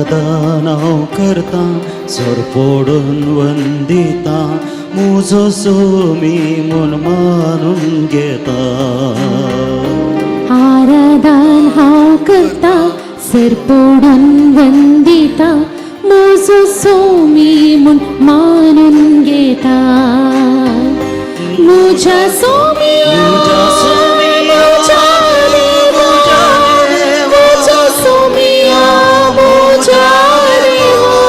आराधन हांव करता, सरपोडून वंदिता, मुजो सोमी म्हूण मानून घेता. आराधन हांव करता, सरपोडून वंदिता, म्हजो सोमी म्हूण मानून घेता. म्हज्या सोमिया, म्हज्या देवा, म्हज्या सोमिया, म्हज्या देवा,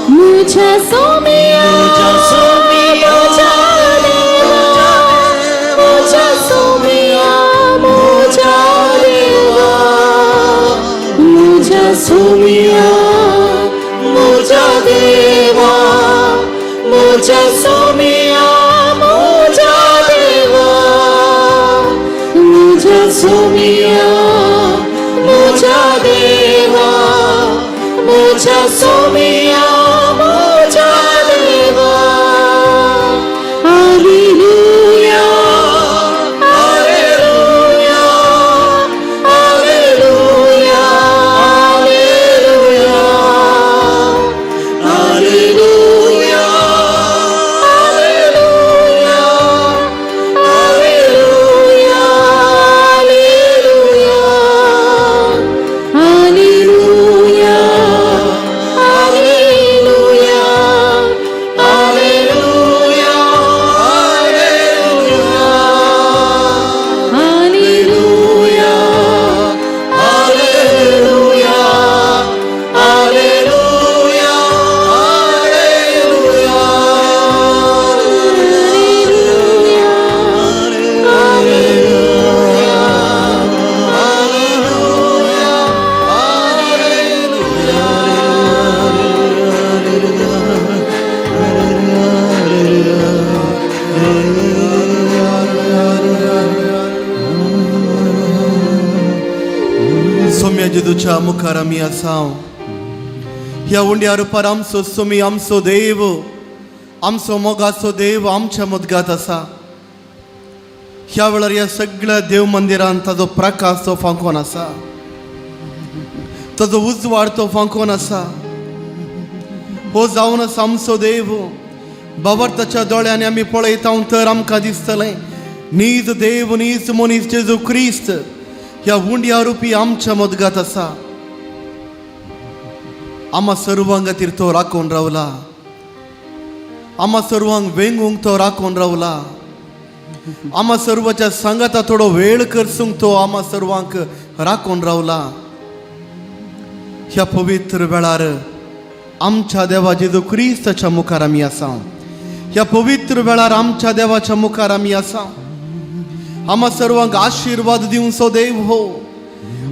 म्हज्या सोमिया, म्हज्या देवा, म्हज्या सोमिया, म्हज्या देवा, म्हज्या सोमिया, म्हज्या देवा, म्हज्या सोमिया, म्हज्या देवा, म्हज्या सोमिया, म्हज्या देवा, म्हज्या सोमिया, म्हज्या देवा. Hallelujah, hallelujah, hallelujah, hallelujah, hallelujah, hallelujah, hallelujah, hallelujah, hallelujah, hallelujah, hallelujah, hallelujah, hallelujah, hallelujah, hallelujah, hallelujah. Saumya जेजूच्या मुखार आमी आसा. ह्या उंड्या रुपार आमचो सोमी, आमचो देव, आमचो मोगाचो देव आमच्या मदगात आसा. ह्या वेळार ह्या सगळ्या देव मंदिरान ताजो प्रकाश तो फांकोन आसा, ताजो उजवाड तो फांकोन आसा. हो जावन आसा आमचो देव. बाबर्ताच्या दोळ्यांनी आमी पळयता तर आमकां दिसतलें, नीज देव नीज मनीस जेजू क्रिस्त ह्या उंड्या रुपी आमच्या मदगात आसा. आमा सर्वांक खातीर तो राखून रावला, आमा सर्वांक वेंगूंक तो राखून रावला, आमा सर्वाच्या सांगाता थोडो वेळ करसूंक तो आमा सर्वांक राखून रावला. ह्या पवित्र वेळार आमच्या देवा जेजू क्रिस्ताच्या मुखार आमी आसा. ह्या पवित्र वेळार आमच्या देवाच्या मुखार आमी आसा. आमा सर्वांक आशिर्वाद दिवचो देव हो,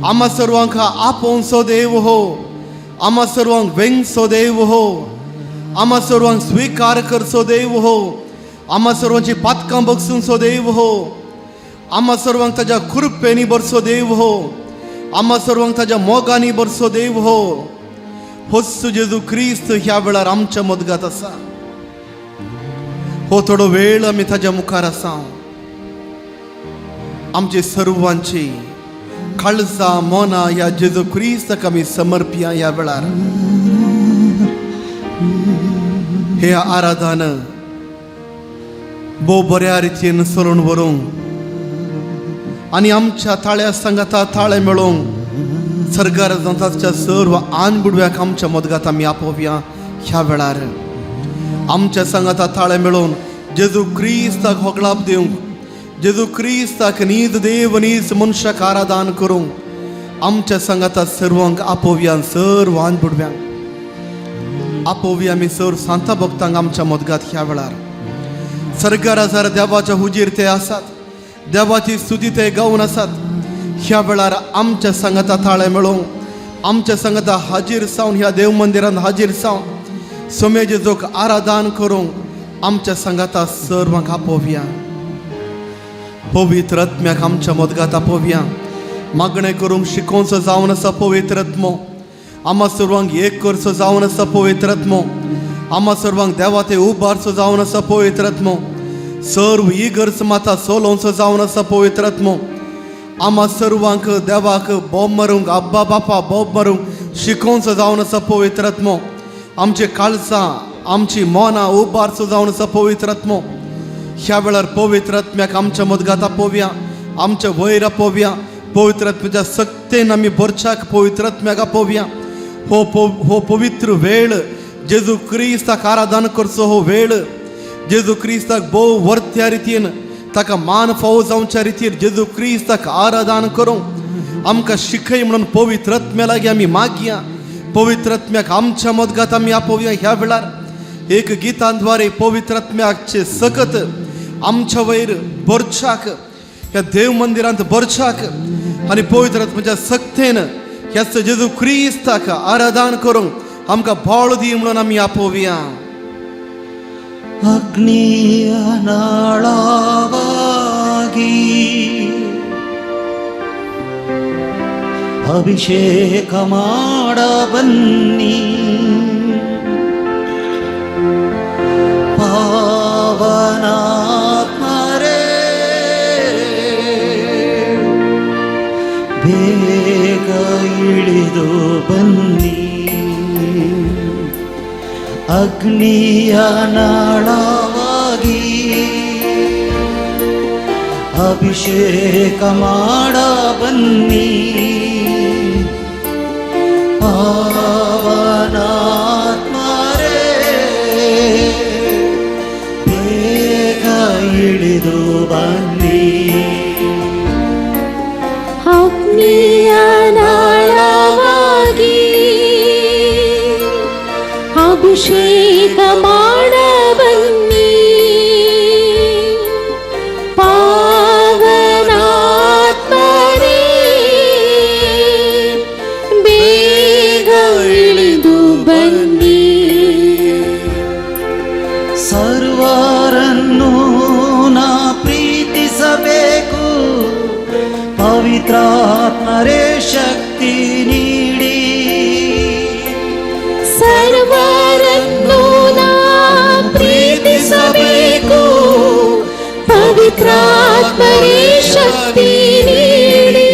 आमा सर्वांक आपोवचो देव हो, आमा सर्वांक वेंगचो देव हो, आमा सर्वांक स्विकार करचो देव हो, आमा सर्वांची पातकां बगसूंचो देव हो, आमा सर्वांक ताज्या कृपेनी भरचो देव हो, आमा सर्वांक ताज्या मोगांनी भरचो देव हो. होच जेजू क्रिस्त ह्या वेळार आमच्या मदगात आसा. हो थोडो वेळ आमी ताज्या मुखार आसा. आमचे सर्वांची काळजां मनां ह्या जेजू क्रिस्ताक आमी समर्पिया. ह्या वेळार हे आराधन भोव बऱ्या रितीन चलून व्हरूंक आनी आमच्या ताळ्या सांगाता ताळे मेळोवंक सरकार ताच्या सर्व आन बुडव्याक आमच्या मदगात आमी आपोवया. ह्या वेळार आमच्या सांगाता ताळे मेळोवन जेजू क्रिस्ताक होगळाप दिवंक, जेजू क्रिस्ताक नीज देव नीज मनशाक आराधन करूंक आमच्या सांगाता सर्वांक आपोवया. सर्व आन बुडव्यांक आपोवया आमी, सर्व सांता भक्तांक आमच्या मदगात. ह्या वेळार सरकार जर देवाच्या हुजीर ते आसात, देवाची स्तुती ते गावन आसात. ह्या वेळार आमच्या सांगाता ताळे मेळोवंक, आमच्या सांगाता हाजीर जावन, ह्या देव मंदिरांत हाजीर जावन सोमे जेजूक आराधन करूंक आमच्या सांगाता सर्वांक आपोवया. पवित्र आत्म्याक आमच्या मदगात आपोवया. मागणें करूंक शिकोवचो जावन आसा पवित्र आत्मो. आमा सर्वांक एक करचो जावन आसा पवित्र आत्मो. आमा सर्वांक देवा ते उबारचो जावन आसा पवित्र आत्मो. सर्व इगर्ज माता चलोवचो जावन आसा पवित्र आत्मो. आमा सर्वांक देवाक बोब मारूंक, अब्बा बापा बोब मारूंक शिकोवचो जावन आसा पवित्र आत्मो. आमचे काळजां, आमची मनां उबारचो जावन आसा पवित्र आत्मो. ह्या वेळार पवित्र आत्म्याक आमच्या मदगात आपोवया, आमच्या वयर आपोवया. पवित्र आत्म्याच्या सक्तेन आमी भरच्याक पवित्र आत्म्याक आपोवया. हो हो पवित्र वेळ, जेजू क्रिस्ताक आराधन करचो हो वेळ, जेजू क्रिस्ताक भोव वर्त्या रितीन, ताका मान फावो जावच्या रितीन जेजू क्रिस्ताक आराधन करूं आमकां शिकय म्हणून पवित्र आत्म्या लागीं आमी मागया. पवित्र आत्म्याक आमच्या मदगात आमी आपोवया. ह्या वेळार एक गितांद्वारे पवित्र आत्म्याचे सकत आमच्या वयर भरच्याक, ह्या देव मंदिरांत भरच्याक आनी पवित्र आत्म्याच्या सक्तेन ह्याच जेजू क्रिस्ताक आराधन करूंक आमकां बळ दी म्हणून आमी आपोवया. ಅಗ್ನಿಯ ನಾಳವಾಗಿ ಅಭಿಷೇಕ ಮಾಡ ಬನ್ನಿ, ಪಾವನಾತ್ಮರೇ ಬೇಗ ಇಳಿದು ಬನ್ನಿ. ಅಗ್ನಿಯ ನಾಳವಾಗಿ ಅಭಿಷೇಕ ಮಾಡ ಬನ್ನಿ, ಪಾವನಾತ್ಮರೇ ಬೇಗ ಇಳಿದು ಬನ್ನಿ. ಅಗ್ನಿಯ ನಾಳವಾಗಿ ಅಭಿಷೇಕ ಮಾಡ ಬನ್ನಿ, ಪಾವನಾತ್ಮರೇ ಬೇಗ ಇಳಿದು ಬನ್ನಿ. ಸರ್ವರನ್ನು ನಾ ಪ್ರೀತಿಸಬೇಕು, ಪವಿತ್ರಾತ್ಮರೇ ಶಕ್ತಿ ನೀಡಿ. ಸರ್ವರನ್ನು ನಾ ಪ್ರೀತಿಸಬೇಕು, ಪವಿತ್ರಾತ್ಮರೇ ಶಕ್ತಿ ನೀಡಿ.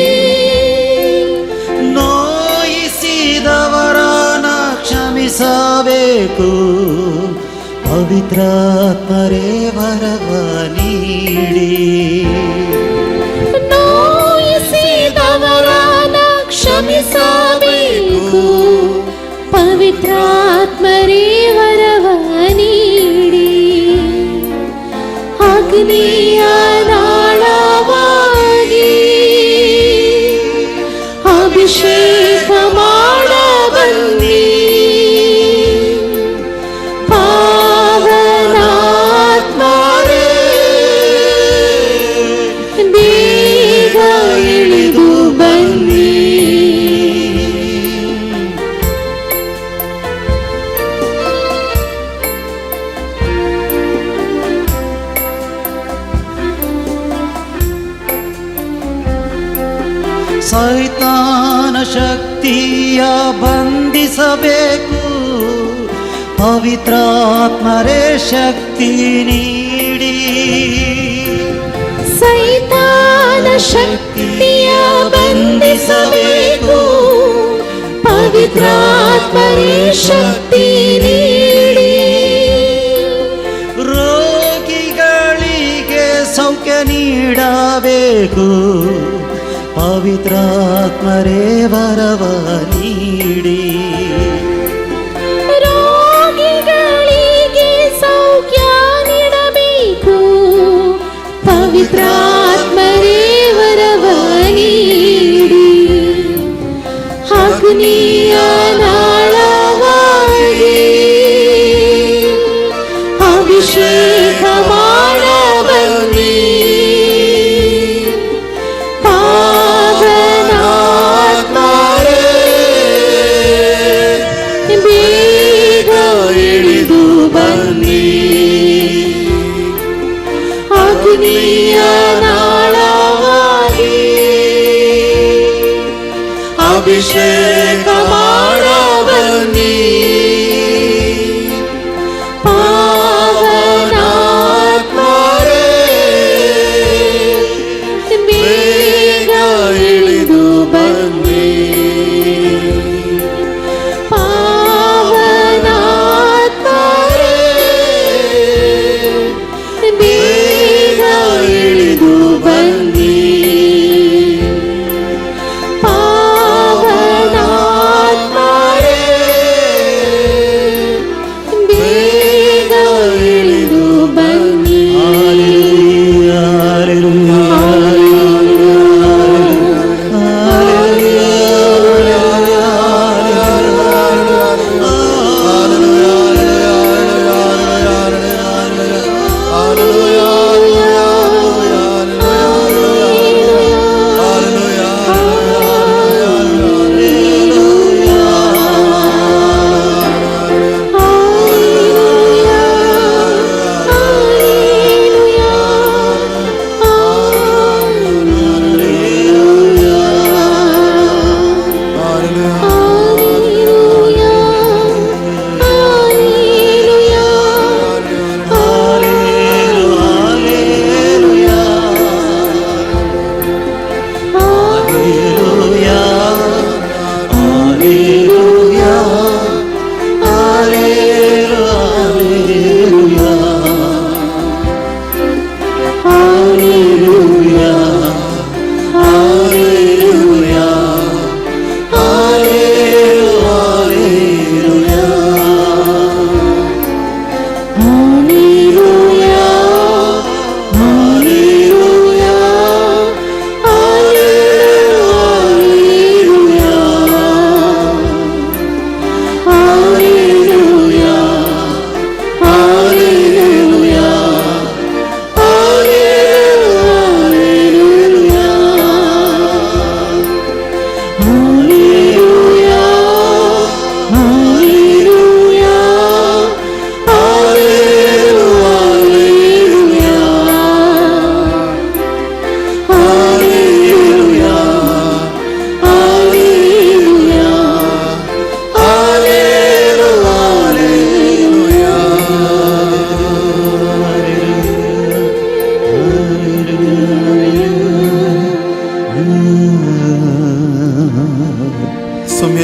ನೋಯಿಸಿದವರನ ಕ್ಷಮಿಸಬೇಕು, ಪವಿತ್ರಾತ್ಮರೇ ವರವ ನೀಡಿ. ನೋಯಿಸಿದವರನ ಕ್ಷಮಿಸಬೇಕು, ಪವಿತ್ರಾತ್ಮರೇ ವರವ ನೀಡಿ. ಅಗ್ನಿಯ ನಾಳವಾಗಿ ಅಭಿಷೇಕ ಮಾಡ ಬನ್ನಿ, ಪಾವನಾತ್ಮರೇ ಬೇಗ ಇಳಿದು ಬನ್ನಿ. ಸೈತಾನ ಶಕ್ತಿಯ ಬಂಧಿಸಬೇಕು, ಪವಿತ್ರಾತ್ಮರೇ ಶಕ್ತಿ ನೀಡಿ. ಸೈತಾನ ಶಕ್ತಿಯ ಬಂಧಿಸಬೇಕು, ಪವಿತ್ರಾತ್ಮರೇ ಶಕ್ತಿ ನೀಡಿ. ರೋಗಿಗಳಿಗೆ ಸೌಖ್ಯ ನೀಡಬೇಕು, ಪವಿತ್ರಾತ್ಮರೇ ವರವ ನೀಡಿ. ರೋಗಿಗಳಿಗೆ ಸೌಖ್ಯ ನೀಡಬೇಕು, ಪವಿತ್ರಾತ್ಮರೇ ವರವ ನೀಡಿ. ಅಗ್ನಿಯ ನಾಳವಾಗಿ ಅಭಿಷೇಕ ಮಾಡ ಬನ್ನಿ, ಪಾವನಾತ್ಮರೇ ಬೇಗ ಇಳಿದು ಬನ್ನಿ. ಅಗ್ನಿಯ ನಾಳವಾಗಿ ಅಭಿಷೇಕ ಮಾಡ ಬನ್ನಿ, ಪಾವನಾತ್ಮರೇ ಬೇಗ ಇಳಿದು ಬನ್ನಿ.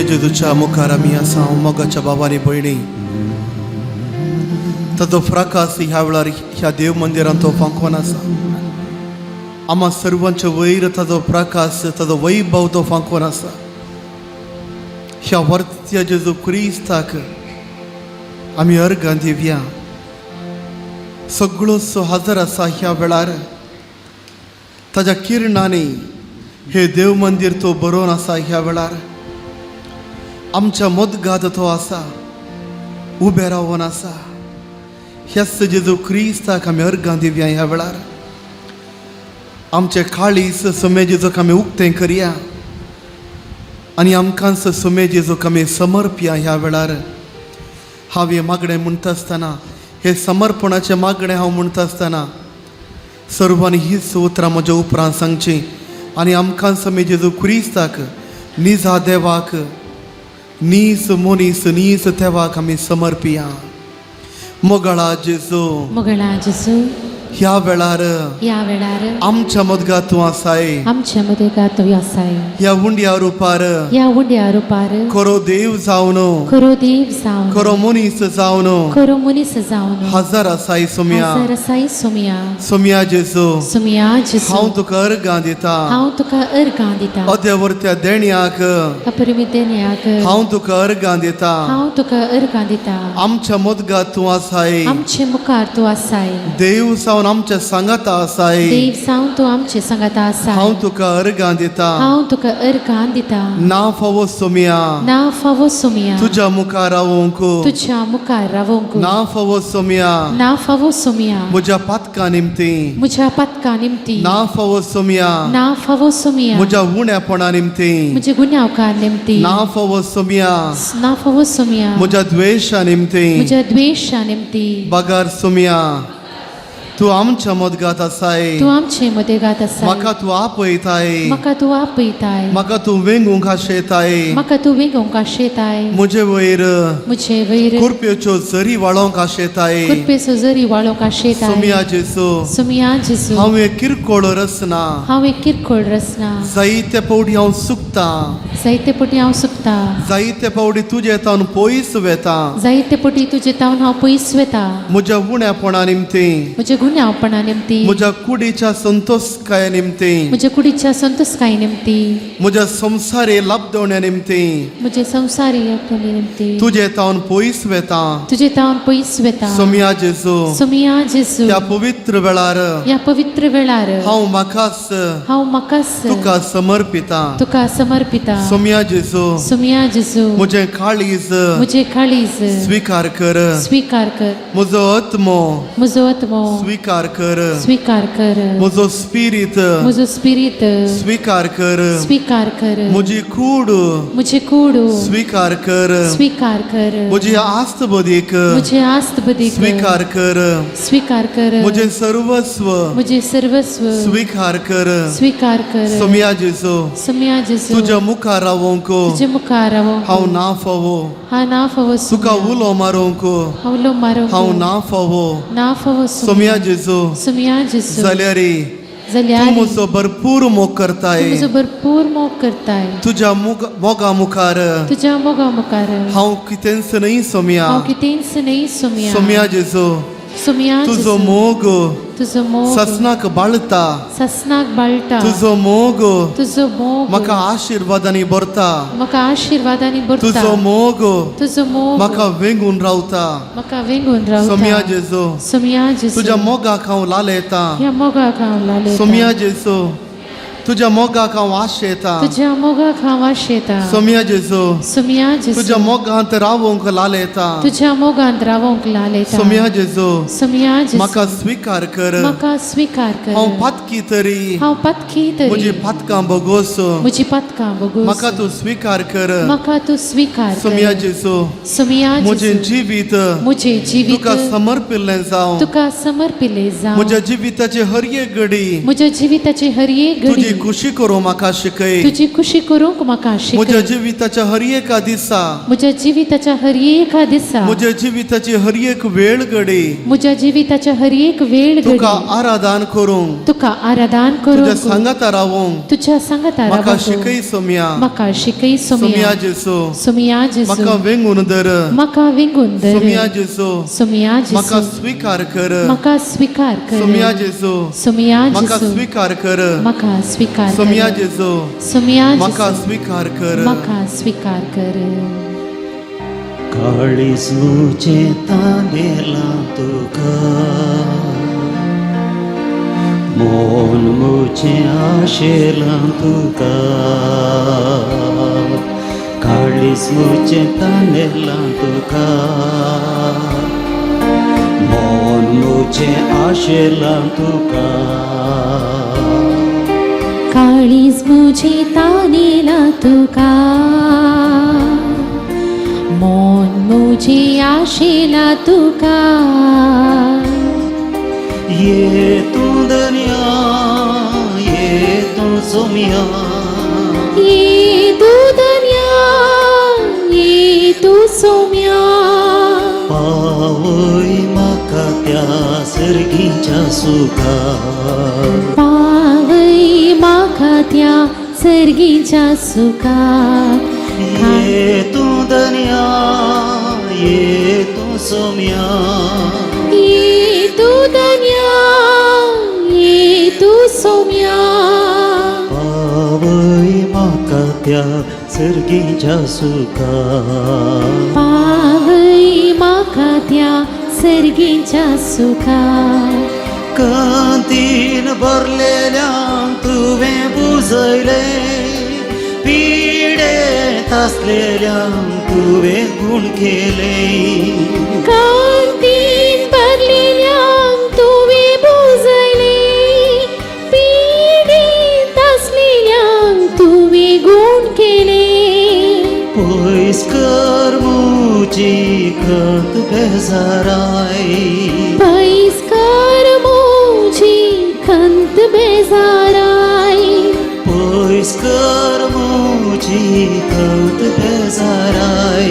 सोम्या जेजूच्या मुखार आमी आसा. मोगाच्या बाबांनी भयणी, ताचो प्रकाश ह्या वेळार ह्या देव मंदिरांत तो फांकोन आसा. आमा सर्वांच्या वयर ताचो प्रकाश, ताचो वैभव तो फांकोन आसा. ह्या वर्त्या जेजू क्रिस्ताक आमी अर्गां दिवया. सगळोसो हजर आसा ह्या वेळार. ताच्या किरणांनी हे देव मंदीर तो बरोवन आसा. ह्या वेळार आमच्या मदगात तो आसा, उबे रावन आसा. ह्याच जेजू क्रिस्ताक आमी अर्गां दिवया. ह्या वेळार आमचे काळीस सोमे जेजूक आमी उक्तें करया आनी आमकांच सोमे जेजूक आमी समर्पया. ह्या वेळार हांव हें मागणें म्हणटा आसतना, हे समर्पणाचें मागणें हांव म्हणटा आसतना, सर्वांनी हीच उतरां म्हज्या उपरांत सांगची आनी आमकां समे जेजू क्रिस्ताक, निजा देवाक, नीस मनीस नीस देवाक आमी समर्पिया. मोगाळा जेजू, मोगळा जेजू, ह्या वेळार ह्या वेळार आमच्या मदगात तूं आसाय. आमच्या मदेगात तूं आसाय. ह्या उंड्या रुपार, ह्या उंड्या रुपार, खरो देव जावन, खरो देव जावन, खरो मनीस जावन, खरो मनीस जावन, हजर आसाय सोम्या. हजर आसाय सोमया. सोम्या जेजू, सोमया जेजू, हांव तुका अर्गां दिता. हांव तुका अर्गां दिता. अद्यावरत्या देण्याक अपरिमितेन्याक हांव तुका अर्गां दिता. हांव तुका अर्गां दिता. आमच्या मदगात तूं आसाय. आमचे मुखार तूं आसाय. देव जावन आमच्या सांगाता आसाय. देव जावन तूं आमचे सांगाता आसाय. हांव तुका अर्गां दिता. हांव तुका अर्गां दिता. ना फावो सोम्या, ना फावो सोमया, तुज्या मुखार रावंक. तुज्या मुखार रावोंक. ना फावो सोम्या, ना फावो सोमया, म्हज्या पातका निमती. म्हज्या पातका निमती. ना फावो सोम्या, ना फावो सोमया, म्हज्या उण्यापणा निमती. म्हज्या गुन्यांवकार निमती. ना फावो सोम्या, ना फावो सोमया, म्हज्या द्वेशा निमती. म्हज्या द्वेशा निमती. बगार सोम्या, तूं आमच्या मदगात आसाय. तूं आमचे मदेगात आसाय. म्हाका तूं आपयताय. म्हाका तूं आपयताय. म्हाका तूं वेंगूंक आशेताय. म्हाका तूं वेंगोवंक आशेताय. म्हजे वयर म्हजे वयर कुरप्योच्यो झरी वाळोवंक आशेताय. कृपेचो जरी वाळोवंक आशेताय. सोम्या जेजू, सोमया जेजू, हांव एक किरकोळ रचना. हांव एक किरकोळ रचना. जायते फावटी हांव चुकतां. जायते पटी हांव सुकता. जायते फावटी तुजे तावन पयस वेता. जायते पटी तुजे तावन हांव पयस वेता. म्हज्या उण्यापणा निमती. म्हज्या गुन्यांवपणा निमती. म्हज्या कुडीच्या संतोषकाये निमती. म्हज्या कुडीच्या संतोषकाय निमती. म्हज्या संवसारी लाबदवण्या निमती. म्हजे संवसारी आपणे निमती. तुजे तावन पयस वेता. तुजे तावन पयस वेता. सोमया जेजू, सोमया जेजू, ह्या पवित्र वेळार ह्या पवित्र वेळार हांव म्हाकाच हांव म्हाकाच तुका समर्पिता. तुका समर्पिता. सोमया जेजू, सोमया जेजू, म्हजें काळीज म्हजे काळीज स्विकार कर. स्विकार कर. म्हजो आत्मो म्हजो आत्मो स्विकार कर. स्विकार कर. म्हजो स्पिरीत म्हजो स्पिरीत स्विकार कर. स्विकार कर. म्हजी कूड म्हजे कूड स्विकार कर. स्विकार कर. म्हजी आस्त बदीक म्हजे आस्त बदीक स्विकार कर. स्विकार कर. म्हजें सर्वस्व म्हजे सर्वस्व स्विकार कर. स्विकार कर. सोमया जेजू, सोमया जेजू, तुज्या मुखार रावोंक तुजे मुखार रावोंक हांव ना फावो. हांव ना फावो. तुका उलो मारूंक हांव उलो मारूंक हांव ना फावो. ना फावो. सोमया जेजू, सोमया जेजू, जाल्यार तूं जाल्यार म्हजो भरपूर मोग करताय. तूं म्हजो भरपूर मोग करताय. तुज्या मोगा मुखार तुज्या मोगा मुखार हांव कितेंच न्हय सोमया. हांव कितेंच न्हय सोमया. सोमया जेजू, सोमया तुजो जेजू, मोग तुजो मोग ससनाक बाळता. ससनाक बाळटा. तुजो मोग तुजो मोग म्हाका आशिर्वादांनी भरता. म्हाका आशिर्वादांनी भरता. तुजो मोग तुजो मोग म्हाका वेंगून रावता. म्हाका वेंगून रावता. सोमया जेजू, सोमया जेजू, तुज्या मोगाक हांव लालयता. ह्या मोगाक हांव लालयता. सोमया जेजू, तुज्या मोगाक हांव आशेता. तुज्या मोगाक हांव आशेता. सोमया जेजू, सोमया जेजू, तुज्या मोगांत रावोंक लालयता. तुज्या मोगांत रावोंक लालयता. सोमया जेजू, सोमया जेजू, म्हाका स्विकार कर. म्हाका स्विकार कर. हांव पातकी तरी हांव पातकी तरी म्हजी पातकां भोगोस. म्हजी पातकां भोगोस. म्हाका तूं स्विकार कर. म्हाका तूं स्विकार कर. सोमया जेजू, सोमया म्हजें जेजू, जिवीत म्हजें जिवीत तुका समर्पिल्लें जावं. तुका समर्पिलें जावं. म्हज्या जिविताची हर एक घडी म्हज्या जिविताची हर एक तुजी घडी तुजी खुशी करूं म्हाका शिकय. तुजी खुशी करूंक म्हाका म्हज्या शिकय. जिविताच्या हर एका दिसा, म्हज्या जिविताच्या हर एका दिसा, म्हज्या जिविताची हर एक वेळ घडी म्हज्या जिविताच्या हर एक वेळ तुका घडी आराधन करूंक, तुका आराधन तुज्या करूंक, सांगाता रावूंक तुज्या सांगाता म्हाका रावूंक शिकय सोमया. म्हाका शिकय सोमया सोमया. जेसू, सोमया जेजू, म्हाका वेंगून धर. म्हाका विंगून धर. सोमया जेसू, सोमया म्हाका जेजू, स्विकार कर. म्हाका स्विकार कर. सोमया जेसू, सोमया म्हाका जेजू, स्विकार कर. म्हाका स्विकार सोमया कर. जेजू, सोमया म्हाका जेजू, स्विकार कर. म्हाका स्विकार कर. काळीज मुझे तानेला तुका, मोन मुझे आशेला तुका, काळीज मुझे तानेला तुका, मोन मुझे आशेला तुका. काळीज मुझे तानेला तुका, मोन मुझे आशेला तुका. ये तू दनिया, ये तू सोमिया, ये तू धन्या, ये तू सोम्या, पावय म्हाका त्या सर्गीच्या सुखा. पावय म्हाका त्या सर्गीच्या सुखा. ये तू दनिया, ये तू सोमिया, ये तू धन्या, ये तू सोम्या, पावय म्हाका त्या सर्गीच्या सुखा. पावय म्हाका त्या सर्गीच्या सुखा. कांतीन भरलेल्यांक तुवें पुजयलें, पिडेंत आसलेल्यांक तुवें गुण केलें. कांतीन भरलेल्यांक तुवें पुजयलें, पिडेंत आसलेल्यांक तुवें गुण केलें. पयस कर म्हजी खंत बेजाराय, पयस कर म्हजी खंत बेजाराय, पयस कर म्हजी खंत बेजाराय,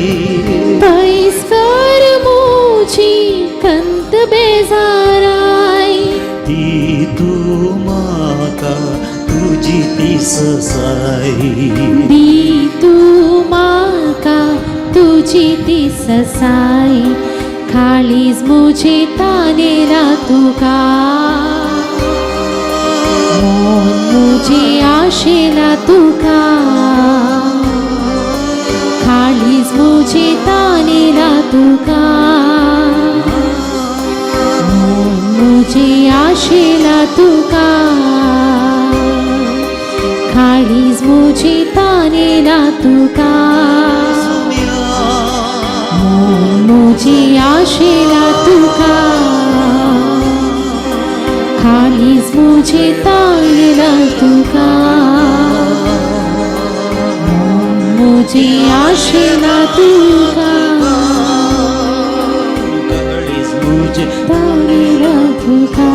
पयस कर म्हजी खंत बेजाराय. ती तूं म्हाका तुजी ती ससाय, दी तूं म्हाका तुजी ती ससाय. काळीज मुझे तानेला तुका, मोन मुझे आशेला तुका, काळीज मुझे तानेला तुका, मोन मुझे आशेला तुका, काळीज मुझे तानेला तुका, मोन मुझे आशेला तुका, काळीज मुझे तानेला तुका, मोन मुझे आशेला तुका, काळीज मुझे तानेला तुका,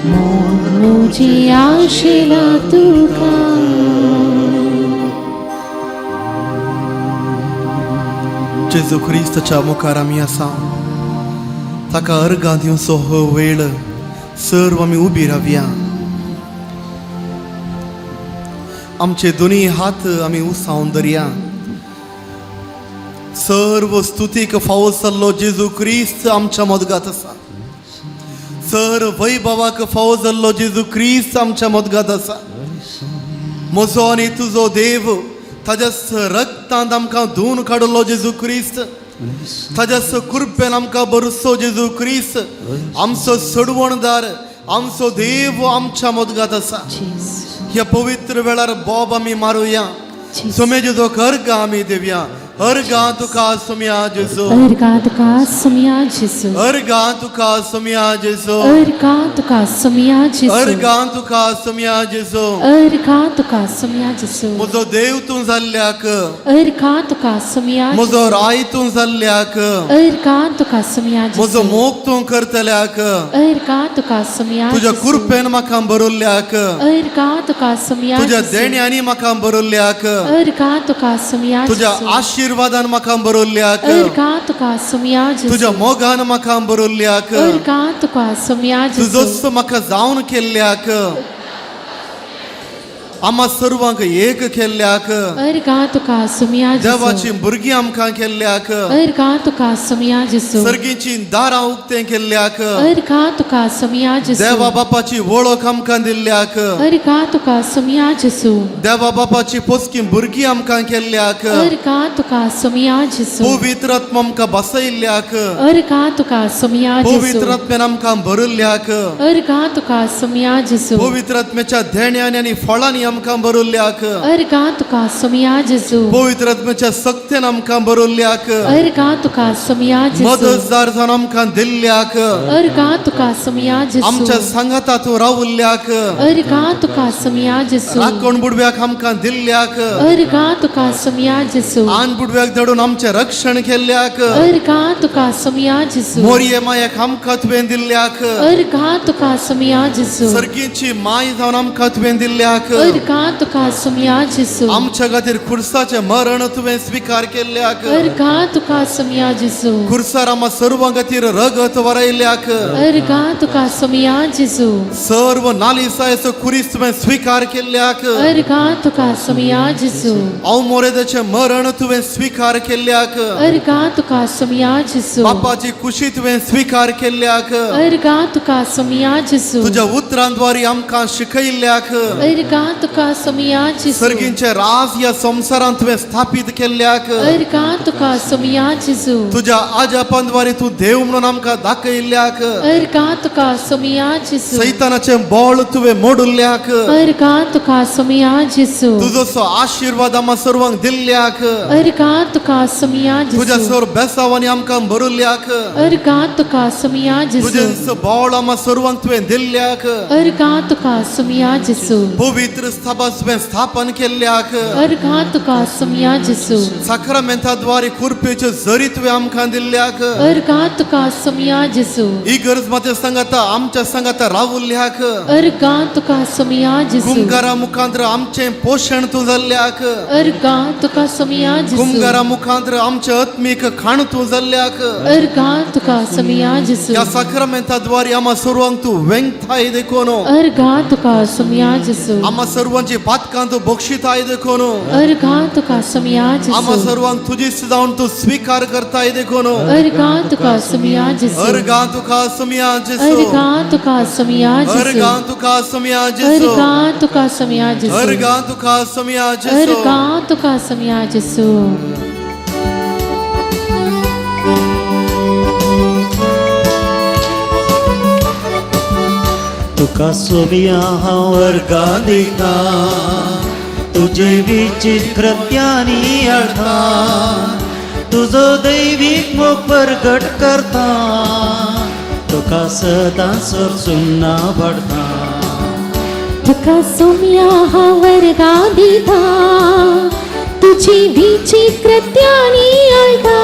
मोन मुझे आशेला तुका. जेजू क्रिस्ताच्या मुखार आमी आसा. ताका अर्गां दिवचो हो वेळ. सर्व आमी उबी रावया. आमचे दोनी हात आमी उसावन धरया. सर्व स्तुतीक फावो जाल्लो जेजू क्रिस्त आमच्या मदगात आसा. सर वैभवाक फावो जाल्लो जेजू क्रिस्त आमच्या मदगात आसा. म्हजो आनी तुजो देव, ताज्याच रक्तांत आमकां धुवन काडलो जेजू क्रिस्त, ताज्याच कृपेन आमकां भरसो जेजू क्रिस्त, आमचो सडवणदार, आमचो देव आमच्या मदगात आसा. ह्या पवित्र वेळार बोब आमी मारुया. सोम्या जेजो अर्घ आमी दिवया. अर्घा तुका सोम्या जेजो. अर्घा तुका सोमया जेजू. अर्घा तुका सोम्या जेजो. अर्घा तुका सोमया जेजू. अर्घा तुका सोम्या जेजो. अर्घा तुका सोमया जेजू. म्हजो देव तूं जाल्ल्याक. अर्घा तुका सोमया. म्हजो राय तूं जाल्ल्याक. अर्घा तुका सोमया म्हजो जेजू. मोग तूं करतल्याक. अर्घा तुका सोमया. तुज्या कृपेन म्हाका बरयल्ल्याक. अर्घा तुका सोमया. तुज्या देण्यांनी म्हाका बरयल्ल्याक. अर्घा तुका सोमया. तुज्या आशिर्वादान म्हाका बरयल्ल्याक. अर्घा तुका सोमया जेजू. तुज्या मोगान म्हाका बरयल्ल्याक. अर्घा तुका सोमया जेजू. तुजोच म्हाका जावन केल्ल्याक. आम्हा सर्वांक एक केल्ल्याक. अर्घा तुका सोमया जेजू. देवाची भुरगीं आमकां केल्ल्याक. अर्घा तुका सोमया जेजू. सर्गीची दारां उक्तें केल्ल्याक. अर्घा तुका सोमया जेजू. देवा बापाची वळख आमकां दिल्ल्याक. अर्घा तुका सोमया जेजू. देवा बापाची पोसकी भुरगीं आमकां केल्ल्याक. अर्घा तुका सोमया जेजू. पवित्र आत्मा आमकां बसयल्ल्याक. अर्घा तुका सोमया जेजू. पवित्र आत्म्यान आमकां भरिल्ल्याक. अर्घा तुका सोमया जेजू. पवित्र आत्म्याच्या देण्यांनी आनी फळांनी आमकां भरिल्ल्याक. अर्घा तुका सोमया जेजू. पवित्र आत्म्याच्या सक्तेन आमकां भरिल्ल्याक. अर्घा तुका सोमया जेजू. मदतदार जावन आमकां दिल्ल्याक. अर्घा तुका सोमया जेजू. आमच्या सांगाता तूं रावल्ल्याक. अर्घा तुका सोमया जेजू. राखण बुडव्याक आमकां दिल्ल्याक. अर्घा तुका सोमया जेजू. आन बुडव्याक धाडून आमचें रक्षण केल्ल्याक. अर्घा तुका सोमया जेजू. मोरये मायेक आमकां तुवें दिल्ल्याक. अर्घा तुका सोमया जेजू. सर्गीची माय जावन आमकां तुवें दिल्ल्याक. अर्घा तुका सोमया जेजू. आमच्या खातीर खुर्साचें मरण तुवें स्विकार केल्ल्याक. अर्घा तुका सोमया जेजू. खुर्सार आम्हा सर्वां खातीर रगत वरयल्ल्याक. अर्घा तुका सोमया जेजू. सर्व नालिसायचो खुरीस तुवें स्विकार केल्ल्याक. अर्घा तुका सोमया जेजू. हांव मोरेदाचें मरण तुवें स्विकार केल्ल्याक. अर्घा तुका सोमया जेजू. बापाची खुशी तुवें स्विकार केल्ल्याक. अर्घा तुका सोमया जेजू. तुज्या उतरांद्वारी आमकां शिकयल्ल्याक. अर्घा तुका सोमया जेजू. सर्गींचे राज ह्या संवसारांत तुवें स्थापीत केल्ल्याक. अर्घा तुका सोमया जेजू. तुज्या आजापांद्वारे तूं देव म्हणून आमकां दाखयल्ल्याक. अर्घा तुका सोमया जेजू. सैतानाचें बळ तुवें मोडुल्ल्याक. अर्घा तुका सोमया जेजू. तुजो आशिर्वाद आम्हा सर्वांक दिल्ल्याक. अर्घा तुका सोमया तुज्या जेजू. सर बेसावांनी आमकां भरुल्ल्याक. अर्घा तुका सोमया जेजू. तुजें बळ आम्हा सर्वांक तुवें दिल्ल्याक. अर्घा तुका सोमया जेजू. पवित्र स्थापा तुवें स्थापन केल्ल्याक. अर्घा तुका सोमया जेजू. साक्रामेंताद्वारे कुरपेच्यो जरी तुवें आमकां दिल्ल्याक. अर्घा तुका सोमया जेजू. ही गरज माते सांगाता आमच्या सांगाता रावुल्ल्याक. अर्घा तुका सोमया जेजू. कुमगारा मुखांतर आमचें पोशण तूं जाल्ल्याक. अर्घा तुका सोमया जेजू. कुमगारा मुखांतर आमचें आत्मीक खाण तूं जाल्ल्याक. अर्घा तुका सोमया जेजू. ह्या साक्रामेंताद्वारे आम्हा सर्वांक तूं वेंगताय देखून. अर्घा तुका सोमया जेजू. आम्हा सर्वांची पातकां तूं बक्षिताय देखून. अर्घा तुका सोमया आम्हा जेजू. सर्वांक तुजीच जावन तूं स्वीकार करताय देखून. अर्घा तुका सोमया जेजू. अर्घा तुका सोमया जेजू. अर्घा तुका सोमया जेजू. अर्घा तुका सोमया जेजू. अर्घा तुका सोमया जेजू. अर्घा तुका सोमया जेजू. अर्घा तुका सोमया जेजू. तुका सोबिया हांव अर्घां दिता, तुजे विचित्र कृत्यांनी हाडटा, तुजो दैवीक मोग परगट करता, तुका सदां सरसून वाडटा. तुका सोमया हांव अर्घा दिता, तुजी विचित्र कृत्यांनी हाडटा,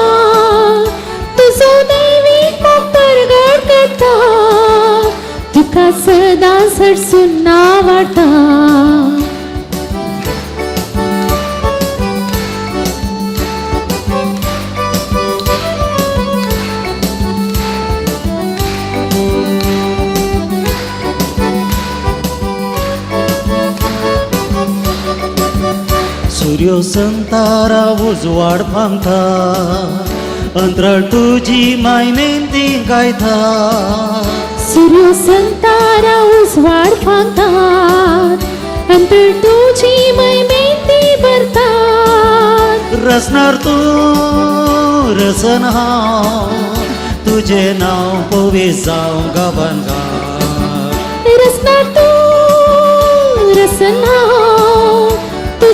तुजो दैवीक मोग परगट करता, तुका सदां सरसून वाडटा. सूर्यो संतारा उजवाड फांगता, अंतराळ तुजी मायनेन ती गायता. सूर्य संतारा उजवाड फांगतात, अंतर तुजी मैमेंती भरतात. रसणार तूं रसन हांव, तुजें नांव पवीस जावं गांवान गांव. रसणार तूं रसन हांव, तुजें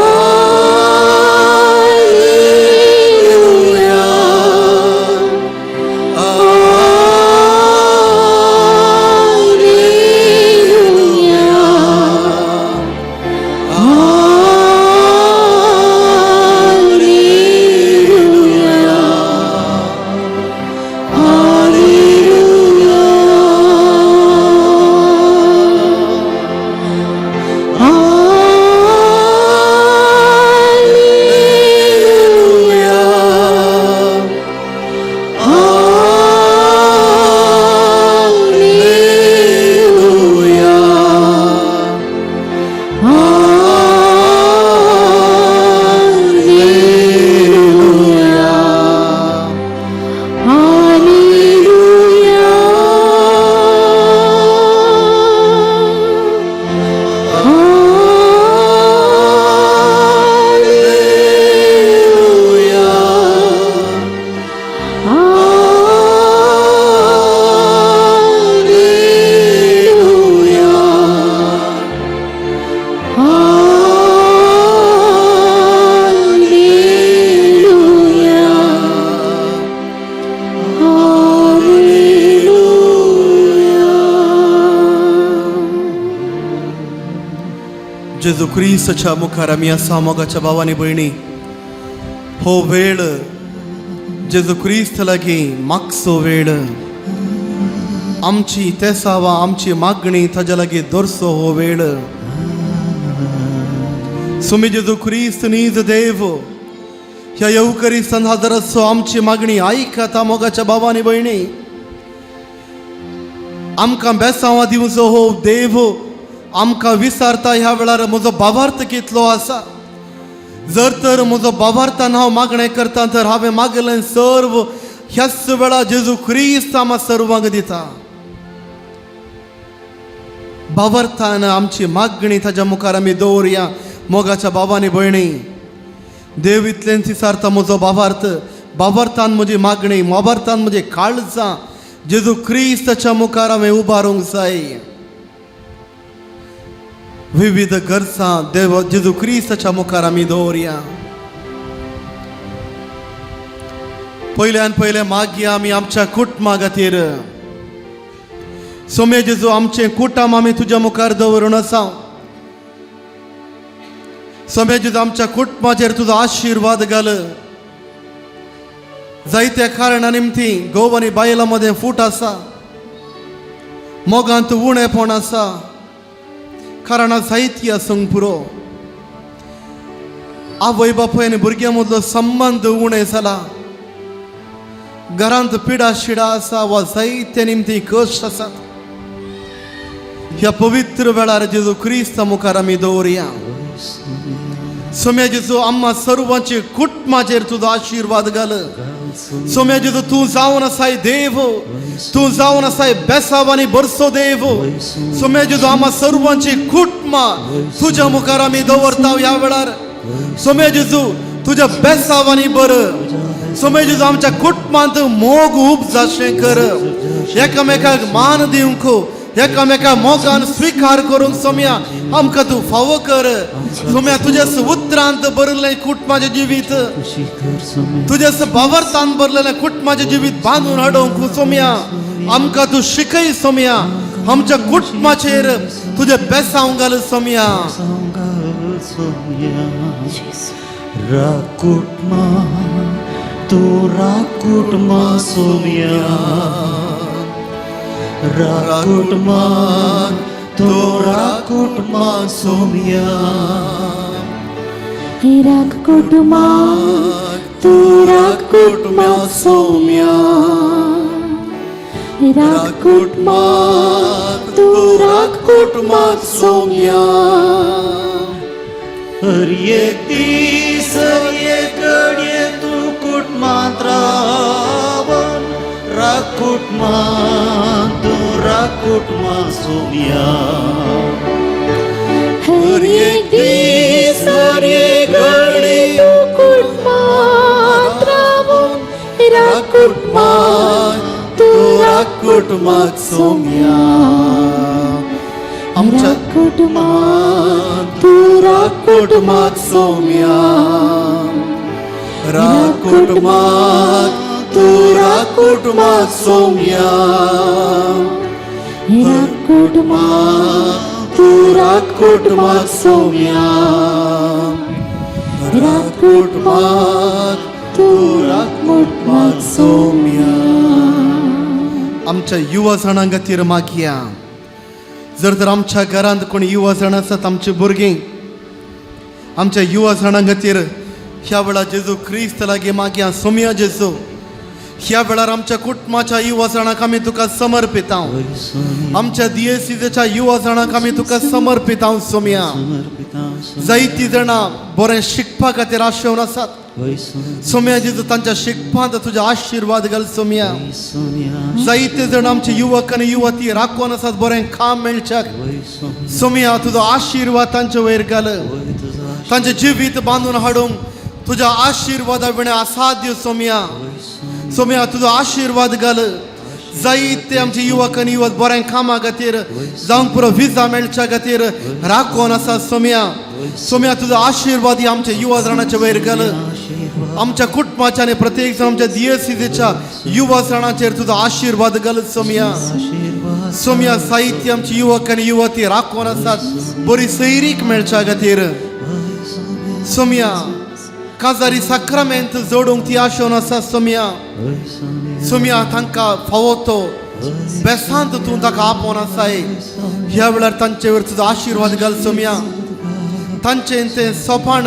जेजू क्रिस्ताच्या मुखार आमी आसा. मोगाच्या भावानी भयणी, हो वेळ जेजू क्रिस्त लागीं मागचो वेळ. आमची तेसावा, आमची मागणी ताज्या लागीं दरचो हो वेळ. सुमी जेजू क्रिस्त नीज देव ह्या येवकरी संद आमची मागणी आयकता. मोगाच्या भावानी भयणी, आमकां बेसांवा दिवचो हो देव आमकां विसारता. ह्या वेळार म्हजो भावार्थ कितलो आसा? जर तर म्हजो भावार्थान हांव मागणें करता तर हांवें मागलें सर्व ह्याच वेळार जेजू क्रिस्त आमा सर्वांक दिता. भावार्थान आमची मागणी ताज्या मुखार आमी दवरुया. मोगाच्या बाबांनी भयणी, देव इतलेंच विचारता, म्हजो भावार्थ, भावार्थान म्हजी मागणी, भावार्थान म्हजी काळजां जेजू क्रिस्ताच्या मुखार हांवें उबारूंक जाय. विविध गरजां देव जेजू क्रिस्ताच्या मुखार आमी दवरुया. पयल्यान पयलें मागया आमी आमच्या कुटुंबा खातीर. सोमे जेजू, आमचें कुटुंब आमी तुज्या मुखार दवरून आसा. सोमे जेजू, आमच्या कुटुंबाचेर तुजो आशिर्वाद घाल. जायत्या कारणा निमती घोव आनी बायलां मदें फूट आसा, मोगांत उणेपण आसा. कारणां जायती आसूंक पुरो. आवय बापूय आनी भुरग्यां मदलो संबंद उणें जाला, घरांत पिडा शिडा आसा वा जायते निमती कश्ट आसात. ह्या पवित्र वेळार जेजू क्रिस्ता मुखार आमी दवरुया. सोम्या जेजू, आम्हा सर्वांचे कुटुंबाचेर तुजो आशिर्वाद घाल. सोम्या जेजू, तूं जावन आसाय देव, तूं जावन आसाय बेसाव आनी बरसो देव. सोम्या जेजू, आम्हा सर्वांची कुटुंबां तुज्या मुखार आमी दवरता ह्या वेळार. सोम्या जेजू, तुज्या बेसाव आनी बर. सोम्या जेजू, आमच्या कुटुंबांत मोग उपजाशें कर. एकामेकाक मान दिवंक, एकामेका मोगान स्विकार करूंक सोम्या आमकां तूं फावो कर. सोम्या, तुज्या उतरांत भरलें कुटुंबाचें जिवीत, खुशी कर सोम्या. तुज्या भावार्थान भरलेलें कुटुंबाचें जिवीत बांदून हाडूंक सोम्या आमकां तूं शिकय. सोम्या, आमच्या कुटुंबाचेर तुजें बेसांव घाल सोम्या. सांगाल सोम्या. राकुटमा तूं राकुटमा सोम्या, राकुटमा तूं राकुटमा सोम्या. राख कुटुंबा तूं राख कुटुंबा सोम्या, राख कुटुंबा तूं राख कुटुंबा सोम्या. हर एक दीस, हर एक घडये तूं कुटुंबांत रावन राख कुटुंबा तूं राख कुटुंबा सोम्या. हर एक दीस, हर एक घडी तूं कुटुंबात रावून राख कुटुंबा तूं राख कुटुंबाक सोम्या. आमच्या राख कुटुंबा तूं राख कुटुंबाक सोम्या. राख कुटुंबाक तूं राख कुटुंबाक सोम्या. राख कुटुंबा तूं राख कुटुंबाक सोम्या. राख कुटुंबाक तूं राख कुटुंबाक सोम्या. आमच्या युवा जाणां खातीर मागया. जर तर आमच्या घरांत कोणी युवा जाण आसात, आमची भुरगीं, आमच्या युवा जाणां खातीर ह्या वेळार जेजू क्रिस्त लागीं मागया. सोम्या जेजू, ह्या वेळार आमच्या कुटुंबाच्या युवा जाणांक आमी तुका समर्पिता. वय सोम्या. आमच्या दियेसीच्या युवा जाणांक आमी तुका समर्पिता सोम्या. समर्पिता. जायतीं जाणां बरें शिकपा खातीर आशेवन आसात. वय सोम्या. सोम्या जेजू, तांच्या शिकपांत तुझे आशिर्वाद घाल सोम्या. वय सोम्या. जायते जण आमचे युवक आनी युवती राखून आसात बरें काम मेळच्याक. वय सोम्या. सोम्या, तुजो आशिर्वाद तांचे वयर घाल. वय तुजो. तांचे जिवीत बांदून हाडूंक तुज्या आशिर्वादा विणे असाध्य सोम्या. वय सोम्या. सोम्या, तुजो आशिर्वाद घाल. जायते आमचे युवक आनी युवत बरें कामा खातीर जावंक पुरो विजा मेळच्या खातीर राखून आसा सोम्या. सोम्या, तुजो आशिर्वाद ही आमच्या युवा जाणाचे वयर घाल. आशिर्वाद. आमच्या कुटुंबाच्या आनी प्रत्येक जण आमच्या दियसिजेच्या युवा सणाचेर तुजो आशिर्वाद घाल सोमया. आशिर्वाद. सोमया, साहित्य आमची युवक आनी युवती राखून आसात बरी सैरीक मेळच्या खातीर. सोमया, काजारी साक्रामेंत जोडूंक ती आशोवन आसा सोमया. सोमया, तांकां फावो तो बेसांत तूं ताका आपोवन आसाय. ह्या वेळार तांचेवर तुजो आशिर्वाद घाल सोमया. तांचें तें सोपाण,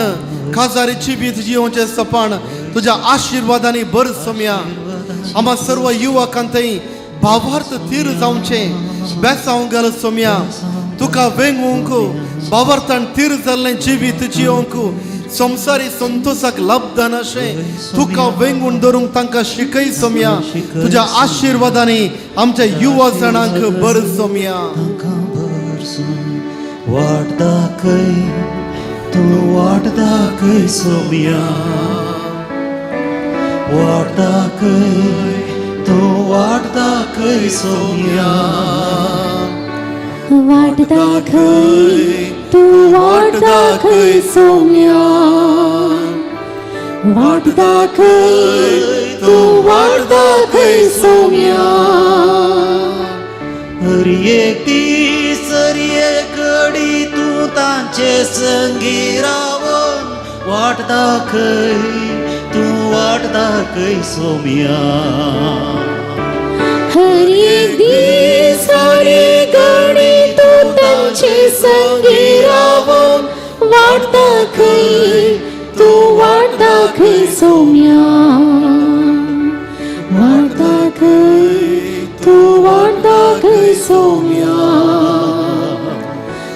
काजारी जिवीत जियोवचें सोपाण तुज्या आशिर्वादांनी भर सोमया. आम्हा सर्व युवकांक थंय भावार्थ तीर जावचें बेसांव घाल सोमया. तुका वेंगूंक, भावार्थान तीर जाल्लें जिवीत जियोवंक, संवसारी संतोषाक लब्धन अशें तुका वेंगून धरूंक तांकां शिकय सोमया. तुज्या आशिर्वादांनी आमच्या युवा जाणांक बर सोमया. तांकां भरसून वाट दाखय, तूं वाट दाखय सोम्या. वाट दाखय, तूं वाट दाखय सोम्या. वाट दाखय, तूं वाट दाखय सोम्या. वाट दाखय, तूं वाट दाखय सोम्या. हर एक दीस, हर एक घडी तूं तांचे संगी रावन वाट दाखय, तूं वाट दाखय सोम्या. हर एक दीस, हर एक घडी तूं तांचे संगी रावन वाट दाखय, तूं वाट दाखय सोम्या. वाट दाखय, तूं वाट दाखय सोम्या.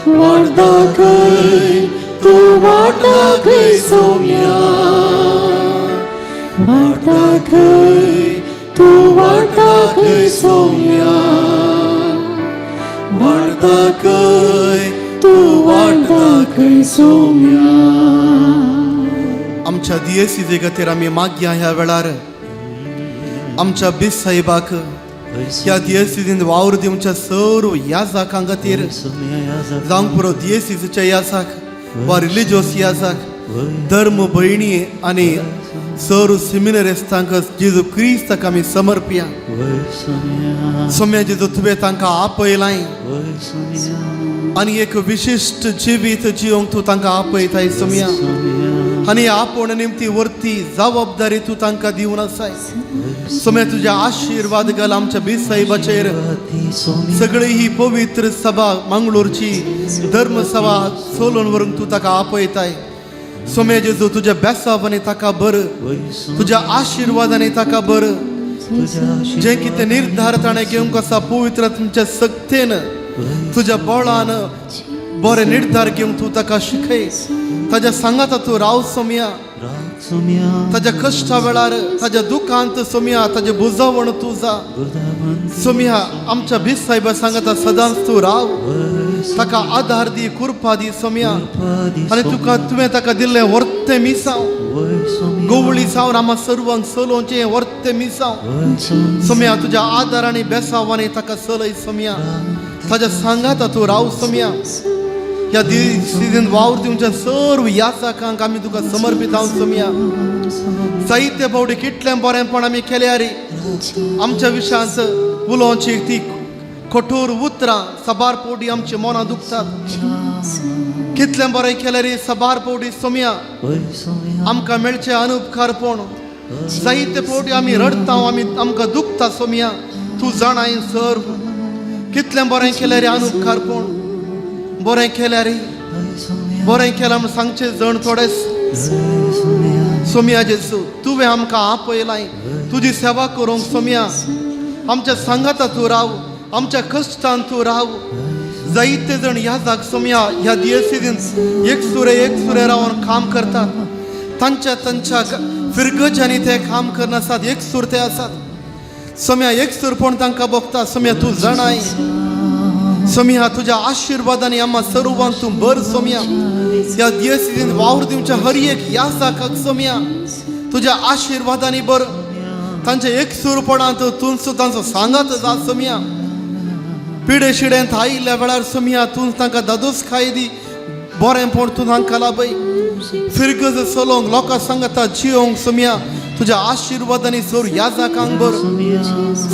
वाट दाखय, तूं वाट दाखय सोम्या. वाट दाखय, तूं वाट दाखय सोम्या. वाट दाखय, तूं वाट दाखय सोम्या. आमच्या दियेसिजे खातीर आमी मागया. ह्या वेळार आमच्या बीस साहेबाक, ह्या दियेसिजीन वावर दिवच्या सर्व याजाकां खातीर, जावंक पुरो दियेसिजीच्या याजाक वा रिलिजियस याजाक, धर्म भयणी आनी सर्व सिमिनरिस्तांक जेजू क्रिस्ताक आमी समर्पया. सोम्या जेजू, तुवें तांकां आपयलाय आनी एक विशिश्ट जिवीत जिवंक तूं तांकां आपयताय सोम्या. आनी आपोवण निमती वरती जबाबदारी तूं तांकां दिवन आसाय. सोम्या, तुज्या आशिर्वाद घाल आमच्या बीस साहेबाचेर. सगळी ही पवित्र सभा, मंगळूरची धर्मसभा चलोवन व्हरूंक तूं ताका आपयताय. सोम्या जेजू, तुज्या बेसावानी ताका बर, तुज्या आशिर्वादांनी ताका बर. जे कितें निर्धार ताणें घेवंक आसा, पवित्र तुमच्या सक्तेन, तुज्या बळान बरे निर्धार घेवंक तूं ताका शिकय. ताज्या सांगाता तूं राव सोम्या. ताज्या कश्टा वेळार, ताज्या दुखांत सोम्या, ताजें बुजावण तूं जा सोम्या. आमच्या बीस साहेबा सांगाता सदांच तूं राव. ताका आधार दी, कृपा दी सोम्या. आनी तुका तुवें ताका दिल्लें वर्तें मिसांव, गोवळी सावन आमा सर्वांक चलोवचें वर्तें मिसांव सोम्या, तुज्या आदार आनी बेसावानी ताका चलय सोम्या. ताज्या सांगाता तूं राव सोम्या. ह्या सिजन वावर दिवच्या सर्व याचाकांक आमी तुका समर्पित हांव सोम्या. साहित्य फावटी कितलें बरेंपण आमी केल्यार आमच्या विशयांत उलोवची ती कठोर उतरां साबार फावटी आमची मनां दुखतात. कितलें बरें केल्यार साबार फावटी सोम्या आमकां मेळचें अनुपकारपण. जायते फावटी आमी रडटा, आमी आमकां दुखता सोम्या. तूं जाणाय सर, कितलें बरें केल्यार अनुपकारपण. बरें केल्यार, बरें केलां म्हूण सांगचें जण थोडेच. सोम्या जेसू, तुवें आमकां आपयलाय तुजी सेवा करूंक. सोम्या, आमच्या सांगाता तूं राव, आमच्या कश्टान तूं राव. जायते जण ह्या जाग सोम्या ह्या दियसिदीन एक सुरे एक सुरे रावन काम करतात. तांच्या तांच्या फिरगजांनी ते काम करनासात, एक सूर ते आसात सोम्या. एक सूरपण तांकां भोगता सोम्या. तूं जाणाय सोम्या. तुज्या आशिर्वादांनी आम्हा सर्वांक तूं बर सोम्या. ह्या दियसिदीन वावर दिवच्या हर एक ह्या जाकाक सोम्या तुज्या आशिर्वादांनी बर. तांच्या एक सुरपणांत तूं तांचो सांगात जा सोम्या. पिडे शिडेंत आयिल्ल्या वेळार सोम्या तूं तांकां दादोस खाय दी, बरेंपण तूं तांकां लाभय. फिरगज चलोवंक लोकां सांगता जियोंक सोम्या तुज्या आशिर्वादांनी सर ह्या जाकांक भर.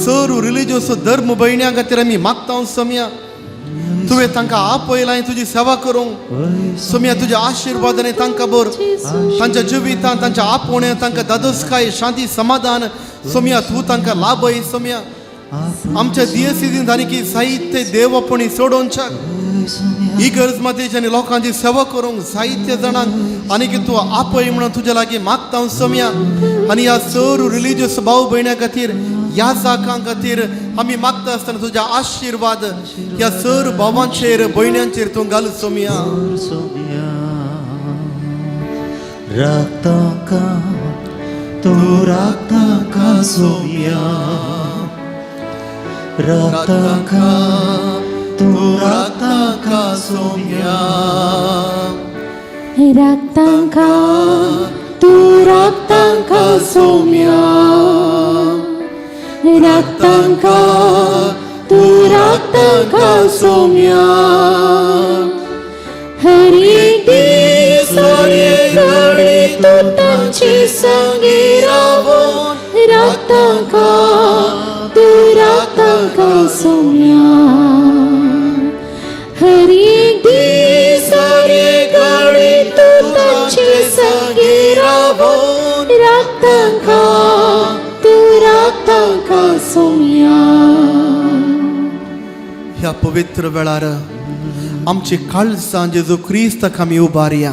सर रिलिजियस धर्म भयण्यां खातीर आमी मागता सोम्या, तुवें तांकां आपयलां तुजी सेवा करूंक सोम्या. तुज्या आशिर्वादांनी तांकां भर, तांच्या जिवितांत तांच्या आपोवण्यां तांकां दादोसकाय, शांती, समाधान सोम्या तूं तांकां लाभय सोम्या. आमच्या दियसीन आनी साहित्य देवपणी सोडोवच्या इगर्ज मातेची आनी लोकांची सेवा करूंक जायते जाणांक आनी तूं आपय म्हणून तुज्या लागीं मागता सोम्या. आनी ह्या सर रिलिजियस भाव भयण्यां खातीर, ह्या जाकां खातीर आमी मागता आसतना तुज्या आशिर्वाद ह्या सर भावांचेर भयण्यांचेर तूं घाल सोम्या. राखता का तूं, राखता का सोम्या, राखता का तूं, राखता का सोम्या. राखतांका तूं, राखतांका सोम्या, राखतांका तूं, राखतांका सोम्या. हर एक दीस हर एक घडी तूं तांचे संगी रावून राखतांका तूं, राखतांका सोम्या. हर एक दीस हर एक घडी तूं तांचे संगी रावून राखतांका तूं, राखतांका सोम्या. ह्या पवित्र वेळार आमची काळजां जेजू क्रिस्ताक आमी उबारया.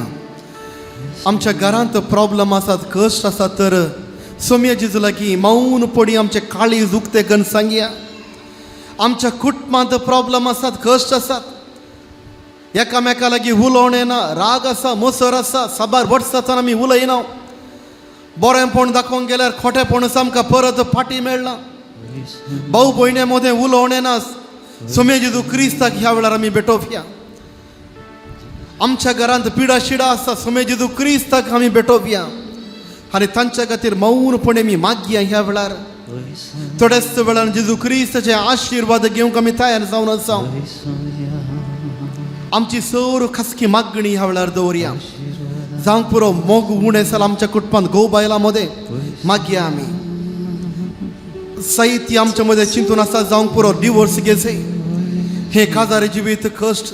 आमच्या घरांत प्रॉब्लम आसात, कश्ट आसात तर सोम्या जेजू लागीं मौन पडी आमचे काळीज उक्ते करून सांगया. आमच्या कुटुंबांत प्रॉब्लम आसात, कश्ट आसात, एकामेका लागीं उलोवणें ना, राग आसा, मोसर आसा, साबार वर्सां आमी उलयना. बरेंपण दाखोवंक गेल्यार खोटेपण आमकां परत फाटी मेळना. भाऊ भयणे मदें उलोवणें ना. सोम्या जेजू क्रिस्ताक ह्या वेळार आमी भेटोवया. आमच्या घरांत पिडा शिडा आसा, सोम्या जेजू क्रिस्ताक आमी भेटोवया आनी तांच्या खातीर मौनपणे आमी मागया. ह्या वेळार थोड्याच वेळान जेजू क्रिस्ताचे आशिर्वाद घेवंक आमी तयार जावन आसा. आमची सर खासकी मागणी ह्या वेळार दवरया. जावंक पुरो मोग उणें जालां आमच्या कुटुंबांत, घोव बायलां मदें मागया आमी. साहित्य आमच्या मदें चिंतून आसा, जावंक पुरो डिवोर्स घेवचे. हे काजार जिवीत कश्ट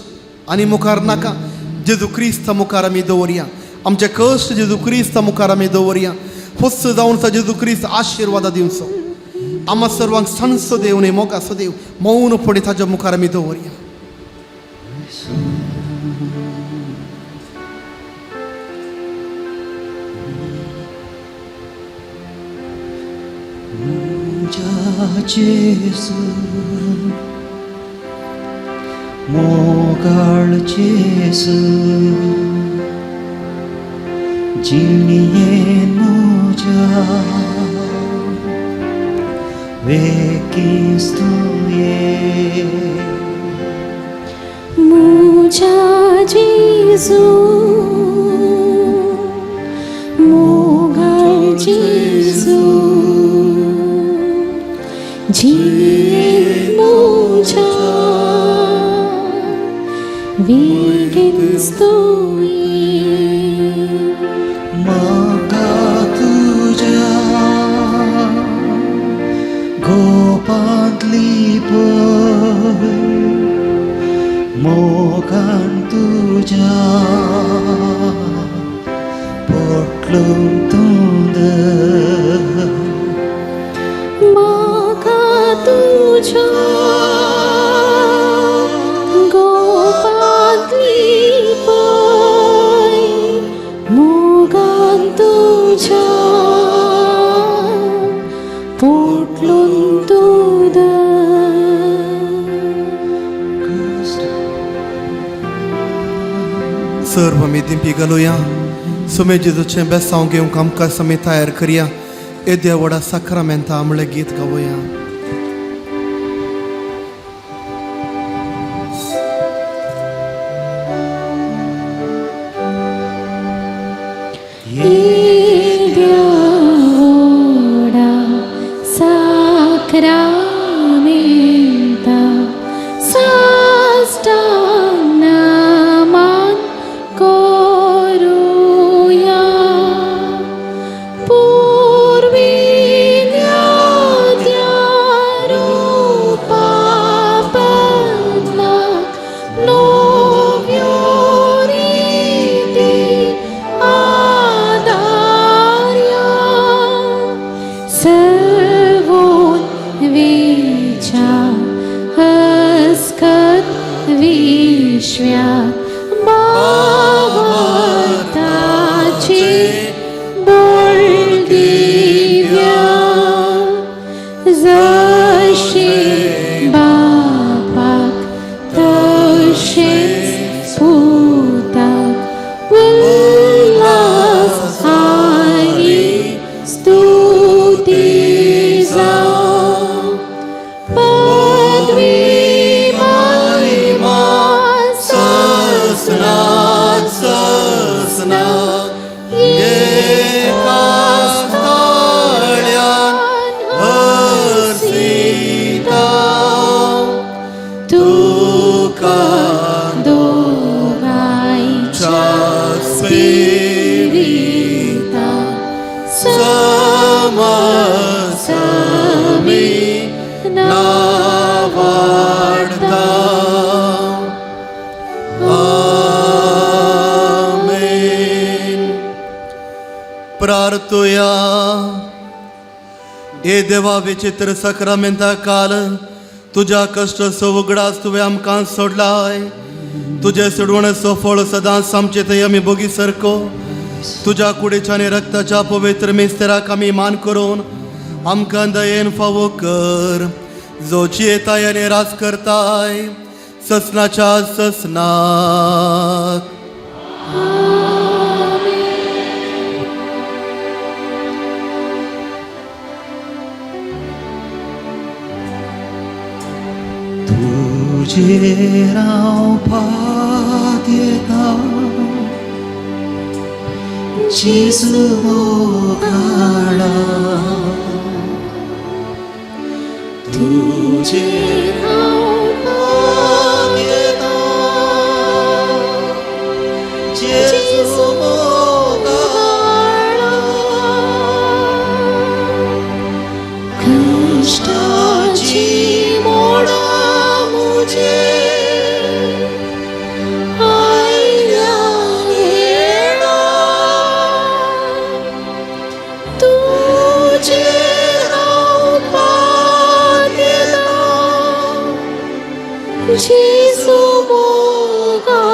आनी मुखार नाका. जेजू क्रिस्ता मुखार आमी दवरया. आमचे कश्ट जेजू क्रिस्ता मुखार आमी दवरया. फस्त जावन जेजू क्रिस्त आशिर्वादा दिवचो आमा सर्वांक. सांजचो देव न्ही मोगाचो देव, मौनपणे ताच्या मुखार आमी दवरया. जेजू मोगाळ जेजू, जिणयेन म्हज्या वेगींच तूं ये. म्हज्या जेजू मोगाळ जेजू, जिणयेन म्हज्या वेगींच तूं ये. म्हाका तुज्या गोपांत लिपय, मोगान तुज्या पोटलून तूं धर. म्हाका तुज्या गोपांत लिपय, मोगान तुज्या पोटलून तूं धर. सर्व आमी दिंपी घालुया. सोमे जेजूचें बेसांव घेवंक आमकां आमी तयार करया. येद्या व्हडा साक्रामेंता म्हणलें गीत गावया. येद्या व्हडा साक्रामेंता साश्टांग नमन करूया. पिशव्या भावार्थाचे बोल दिव्या जशें बापाक तशेंच पुताक उल्हास आनी स्तुती जावं पदवी महिमा ससनात ससना एकाच ताळ्यान हर्षिता तुका दोगांयच्या स्पिरिता समसमी नावाडता. आमेन. प्रार्थुया. हे देवा, विचित्र सक्रामेंता काल तुज्या कश्टाचो उगडास तुवें आमकां सोडलाय. तुजे सोडवणेचो फळ सदांच आमचे थंय आमी भोगी सारको तुज्या कुडीच्या आनी रक्ताच्या पवित्र मिस्तेराक आमी मान करून आमकां दयेन फावो कर, जो जियेताय आनी राज करताय ससनाच्या ससनाक. तुजेर हांव पातयेता जेजू मोगाळा, तुजेर हांव पातयेता जेजू मोगाळा. कश्टाची मोडां म्हजेर आयल्या वेळार तुजेर हांव पातयेता जेजू मोगाळा.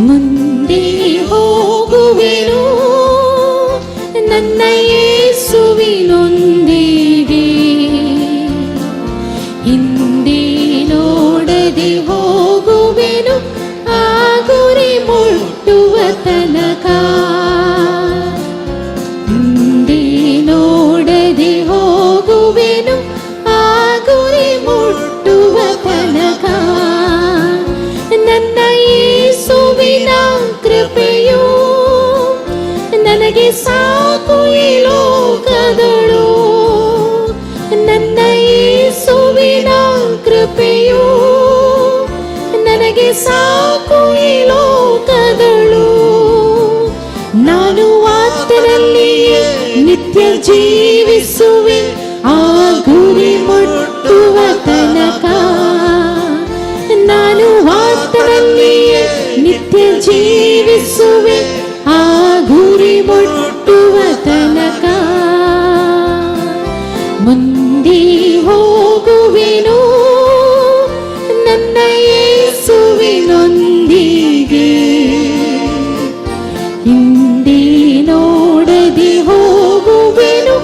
ಮುಂದೆ ಹೋಗುವೆನು ನನ್ನ ಯೇಸುವಿನೊಂದಿಗೆ, ಹಿಂದೆ ನೋಡದೆ ಹೋಗುವೆನು ಆ ಗುರಿ ಮುಟ್ಟುವ ತನಕ. ಹಿಂದೆ ನೋಡದೆ ಹೋಗುವೆನು ಆ ಗುರಿ ಮುಟ್ಟುವ ತನಕ. ನನ್ನ ಯೇಸುವಿನ ಕೃಪೆಯು ನನಗೆ ಸಾಕು ಈ ಲೋಕದೊಳು. ನನ್ನ ಯೇಸುವಿನ ಕೃಪೆಯು ನನಗೆ ಸಾಕು ಈ ಲೋಕದೊಳು. ನಾನು ಆತನಲ್ಲಿಯೇ ನಿತ್ಯ ಜೀವಿಸುವೆ ಆ ಗುರಿ ಮುಟ್ಟುವ ತನಕ. ನಾನು ಆತನಲ್ಲಿಯೇ ನಿತ್ಯ ಜೀವಿಸುವೆ ಆ ಗುರಿ ಮುಟ್ಟುವ ತನಕ. ಮುಂದೆ ಹೋಗುವೆನು ನನ್ನ ಯೇಸುವಿನೊಂದಿಗೆ, ಹಿಂದೆ ನೋಡದೆ ಹೋಗುವೆನು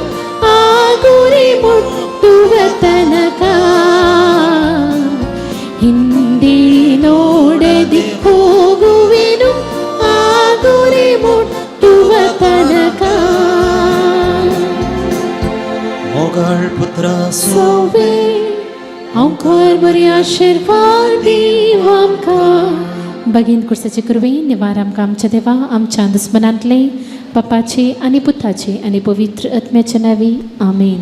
ಆ ಗುರಿ ಮುಟ್ಟುವ ತನಕ. ಹಿಂದೆ ನೋಡದೆ ಹೋಗುವೆನು ಆ ಗುರಿ ಮುಟ್ಟುವ ತನಕ. मोगाळ पुत्रा. सोवे अंकार बरी आशिर्वाद दीव आमकां. बगीन कुर्साचे कुरवे निवार आमकां आमच्या देवा आमच्या दुस्मनांतले. बापाचे आनी पुताचे आनी पवित्र आत्म्याच्या नांवी, आमेन.